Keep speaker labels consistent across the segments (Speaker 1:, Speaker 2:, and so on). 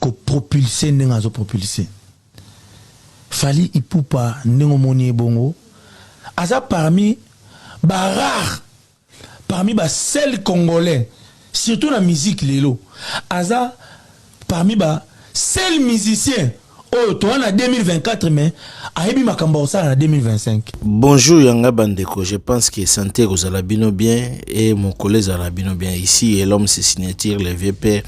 Speaker 1: Kopropulse ndenge azopropulse Fally Ipupa, ndenge omoni ye bongo, aza parmi barare, parmi baseuls congolais, surtout na musique lelo. Aza parmi baseuls musicien oyo toza na 2024, mais ayebi makambo akosala na 2025.
Speaker 2: Bonjour yanga bandeko, je pense que santé ekozala bino bien et mokolo ezala bino bien. Ici et l'homme se signature, le vieux père.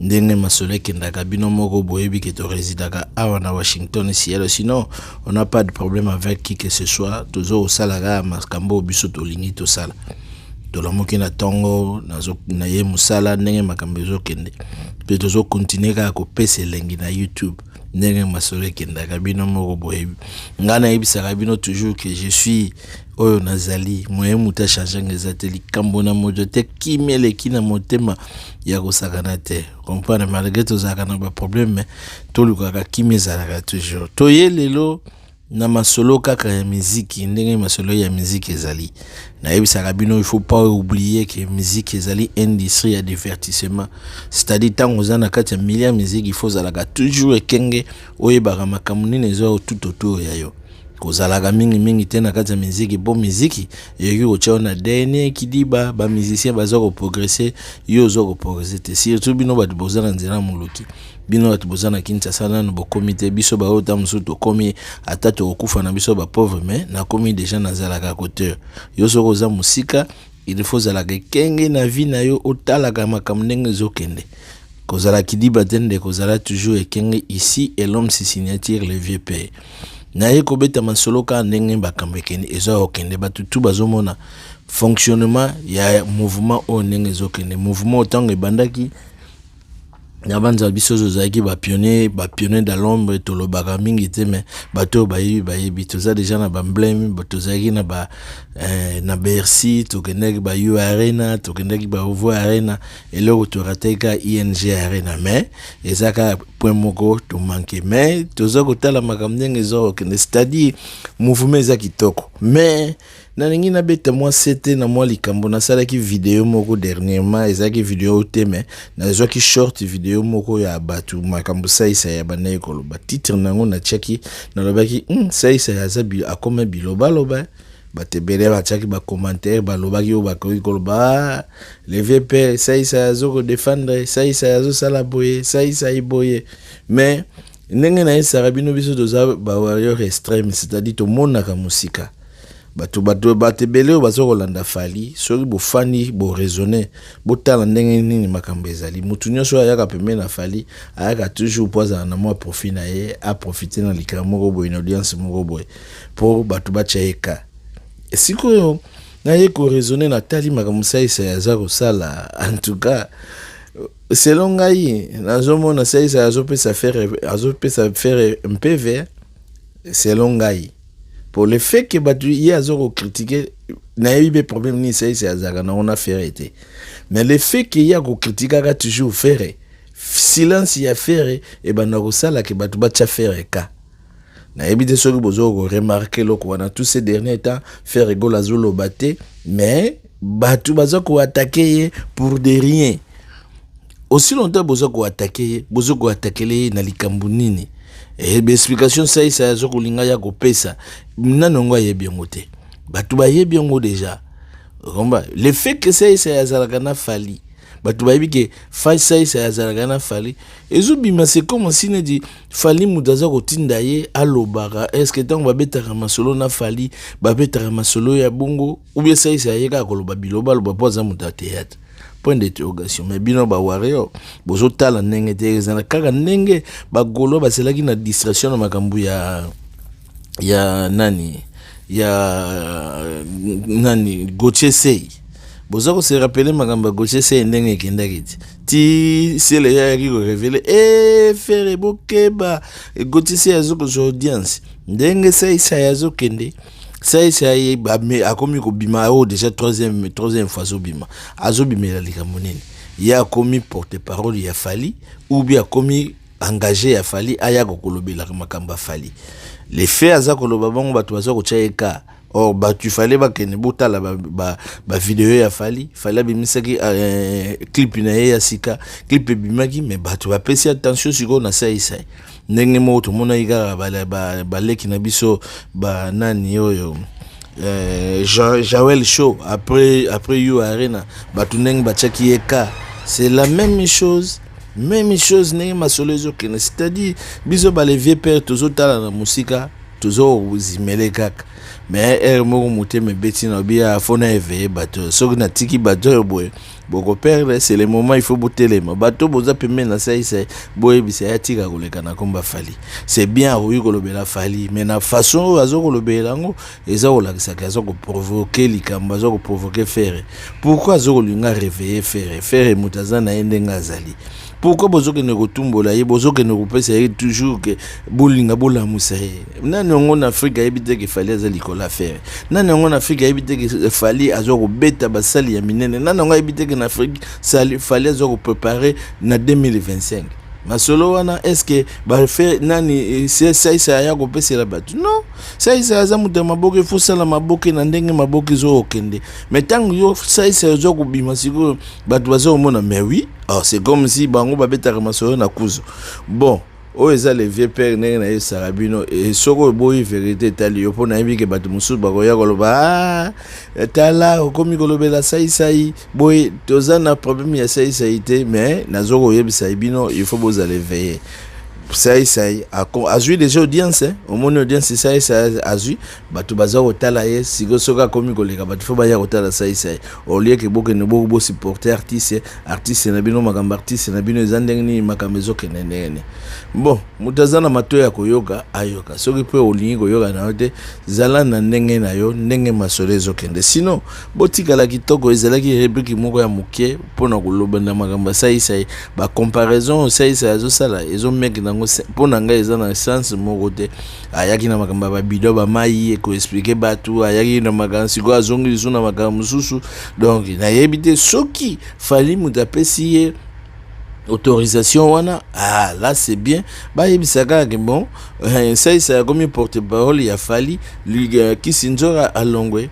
Speaker 2: Ndenge masolo ekendaka, bino moko boyebi ke torésidaka awa na Washington, Seattle. Sinon on n'a pas de problème avec qui que ce soit. Tozo kosala kaka makambo oyo biso tolingi tosala. Tolamuki na ntongo na ye mosala, ndenge makambo ezokende mpe tozokontinue kaka kopesa elengi na YouTube. Ndenge masolo ekendaka, bino moko boyebi. Ngai nayebisaka bino toujours que je suis oyo nazali moye, moto achange nga eza te. Likambo na moto te, kimia eleki na motema ya kosakana te. Comprendre, malgré tozalaka na baproblème, mais tolukaka kimia ezalaka toujours. Toye lelo na masolo kaka ya miziki. Ndenge masolo ya miziki ezali, nayebisaka bino, il faut pas oublier que musique ezali industrie ya divertissement, c'est-à-dire ntango oza na kati ya milieu ya musique, il faut ozalaka toujours ekenge, oyebaka makambo nini eza tout autour ya yo. Kozalaka mingimingi te na kati ya miziki, mpo miziki ekoki kotia yo na dernier kidiba. Bamusicien baza koprogresse, yo oza koprogresse te. Surtout bino bato boza na nzela moluki, bino bato boza na Kinshasa, nanu bokomi te. Biso baoyo ta mosusu tokomi, ata tokokufa na biso bapauvre, mais nakomi déjà, nazalaka koteur. Yo soki oza mosika, il faut ozalaka ekenge na vie na yo, otalaka makambo ndenge ezokende. Kozala kidiba te nde kozala toujours ekenge. Ici et l'homme si signature, le vieux père. Naye kobeta masolo kaka ndenge makambo ekende, eza kokende. Bato tu bazomona fonctionnement ya mouvement oyo ndenge ezokende. Mouvement ntango ebandaki na banza, biso tozalaki bapionnier, bapionnier dans l'ombre. Tolobaka mingi te, mais bato oyo bayebi, bayebi. Toza déjà na baemblème, tozalaki na Bercy, tokendaki ba U Arena, tokendaki ba Ovo Arena. Eloko torataki kaka ING Arena, mais eza kaka point moko tomanke. Mais toza kotala makambo ndenge eza kokende, c'est-à-dire mouvement eza kitoko. Mais nalingi nabeta mwa sete na mwa likambo. Nasalaki video moko dernièrement, ezalaki video te, mais nazwaki short video moko ya bato, makambo Saisa ya bandaki koloba. Titre nango natiaki, nalobaki Saisa aza akoma bilobaloba. Bato ebele batiaki bacommentaire, balobaki oyo bakoki koloba. Le vieux père, Saisa azokodefendre, Saisa azosala boye, Saisa boye. Mais ndenge nayesaka bino, biso toza bawarrior extrême, c'est-à-dire tomonaka mosika. Bato ebele oyo baza kolanda Fally, soki bofandi, boraisonne, botala ndenge nini makambo ezali. Motu nyonso oyo ayaka pembeni na Fally ayaka toujours mpo azala na mwa profit na ye, aprofite na likambo moko boye, na audience moko boye, mpo bato batya ye ka. Sikoyo naye koraisonne, natali makambo Saisa aza kosala. En tout cas, selon ngai, nazomona Saisa azopesa Ferre, azopesa Ferre mpeve. Selon ngai, pour le fait que bato ye aza kocritiquer, nayebi mpe problème nini Saisa azalaka nango na Ferre te, mais le fait que ye akokritikaka toujours Ferre, silence ya Ferre ebanda kosalaka bato batya Ferre ka. Nayebi te soki boza koremarquer eloko wana. Tous ces derniers temps, Ferre Gola azoloba te, mais bato baza koattaquer ye pour de rien. Aussi longtemps boza koattaquer ye, boza koattaquer ye na likambo nini? Baexplication Saisa aza kolinga ya kopesa nano, yango ayebi yango te. Bato bayebi yango déjà. Komba le fait que Saisa azalaka na Fally, bato bayebi ke Saisa azalaka na Fally, ezobima, c'est comme si neti Fally moto aza kotinda ye alobaka. Est-ce ntango babetaka masolo na Fally, babetaka masolo ya bongo, ou bien Saisa aye kaka koloba biloba aloba mpo aza moto ya théâtre? Point d'interrogation. Mais bino bawario bozotala ndenge te, ezala kaka ndenge bagolo bazelaki na distraction na makambo ya nani, ya nani, Gautier Sey. Boza kose rappeler makambo ya Gautier Sey ndenge ekendaki ti ti sele yayaki korévéler e Ferre, bokeba, Gautier Sey azokozwa audience. Ndenge Saisai azokende, Saisai akomi kobima oyo déjà troisième fois azobima. Azobimela likambo nini? Ye akomi porte parole ya Fally, ou bien akomi engagé ya Fally, ayaka kolobelaka makambo ya Fally. Le fait aza koloba bongo, bato baza kotya ye ka. Or bato Fally bakende botala bavideo ba ya Fally. Fally abimisaki clip na ye ya sika, clip ebimaki, mais bato bapesi attention sikoyo na Saisai. Ndenge moko tomonaki kaka baleki na biso banani oyo, Joel Show, après U Arena, bato ndenge batiaki ye ka, c'est la même chose, même chose ndenge masolo ezokende. C'est-à-dire biso bale vieux père tozotala na mosika, tozozimele kaka, mais heure moko motema ebeti na obi faut na éveiller bato. Soki natiki bato oyo boye, bokoperdre. C'est le moment, il faut botelema. Bato boza pembeni na Saisai, boyebisa ye atika koleka na komba Fally. C'est bien, akoki kolobela Fally, mais na façon oyo aza kolobela yango, eza kolakisaka aza koprovoquer likambo, aza koprovoquer Ferre. Pourquoi aza kolinga réveiller Ferre? Ferre moto aza na ye ndenge azali. Pourquoi bozokende kotumbola ye, bozokende kopesa ye toujours ke bolinga bolamusa ye? Nani yango na Afrique ayebi te ke Fally aza likolo ya Ferre? Nani yango na Afrique ayebi te ke Fally aza kobeta basali ya minene? Nani yango ayebi te ke na Afrique Fally aza kopréparer na 2025? Masolo wana, est-ce bafe nani Saisa aya kopesela bato? Non, Saisa aza moto ya maboke, faut sala maboke na ndenge maboke ezokokende. Mais ntango yo Saisa oza kobima sikoyo, bato baza komona, mais oui, oh, c'est comme si bango babetaka masolo na kuzu. Bon, oyo eza le vieux père ndenge nayebisaka bino. Soki oboyi vérité, etali yo, mpo nayebi ke bato mosusu bakoya koloba: "Ah, tala, okomi kolobela Saisai boye." Toza na problème ya Saisai te, mais naza koyebisa bino, il faut bozala éveillé. Saisai azwi déjà audience. Omoni audience Saisai azwi, bato baza kotala ye sikoyo. Soki akomi koleka, bato faut baya kotala Saisai au lieu ke bokende bosupporter artiste na bino. Makambo artiste na bino eza ndenge nini? Makambo ezokende ndenge nini? Bon, moto aza na matoi ya koyoka, ayoka. Soki mpe olingi koyoka na yo te, zala na ndenge na yo, ndenge masolo ezokende. Sinon botikala kitoko. Ezalaki rubrique moko ya moke mpona koloba na makambo ya Saisai. Bacomparaison Saisai azosala ezomeke nango, mpo na ngai eza na sens moko te. Ayaki na makambo ya babido bamai ekoexpliquer bato, ayaki na makambo, sikoyo azongi lisusu na makambo mosusu. Donc nayebi te soki Fally moto apesi ye autorisation wana. Ah là, c'est bien, bayebisa kaka ke bon, Saisai akomi porte parole ya Fally, Kisi Nzora alongwe.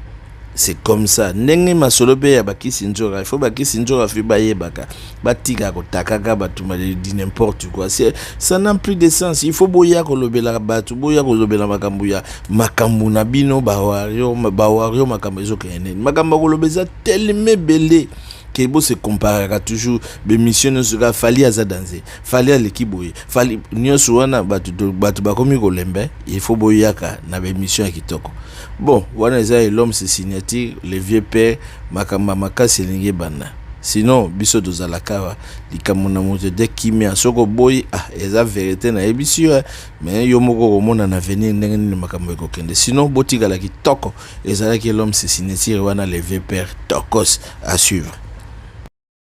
Speaker 2: C'est comme ça ndenge masolo mpe ya bakisi nzoka. Il faut bakisi nzoka fi bayebaka, batika kotakaka bato di n'importe quoi. Ça n'a plus de sens. Il faut boya kolobela bato, boya kolobela makambo ya makambo na bino bawario, bawario. Makambo ezokende nini? Makambo ya koloba eza telema ebele ke bose comparaka toujours. Bémission nyonso kaka Fally aza danse, Fally aleki boye, Fally nyonso wana, bato bakomi kolemba. Il faut boyaka na bémission ya kitoko. Bon, wana eza elome, se signature, le vieux père. Makambo ya makasi elingi ebanda. Sinon biso tozalaka awa, likambo na moto te, kimia. Soki oboyi, ah, eza vérité nayebisi yo, mais yo moko okomona na avenir ndenge nini makambo ekokende. Sinon botikala kitoko. Ezalaki elome, se signature wana, le vieux père tokos. À suivre.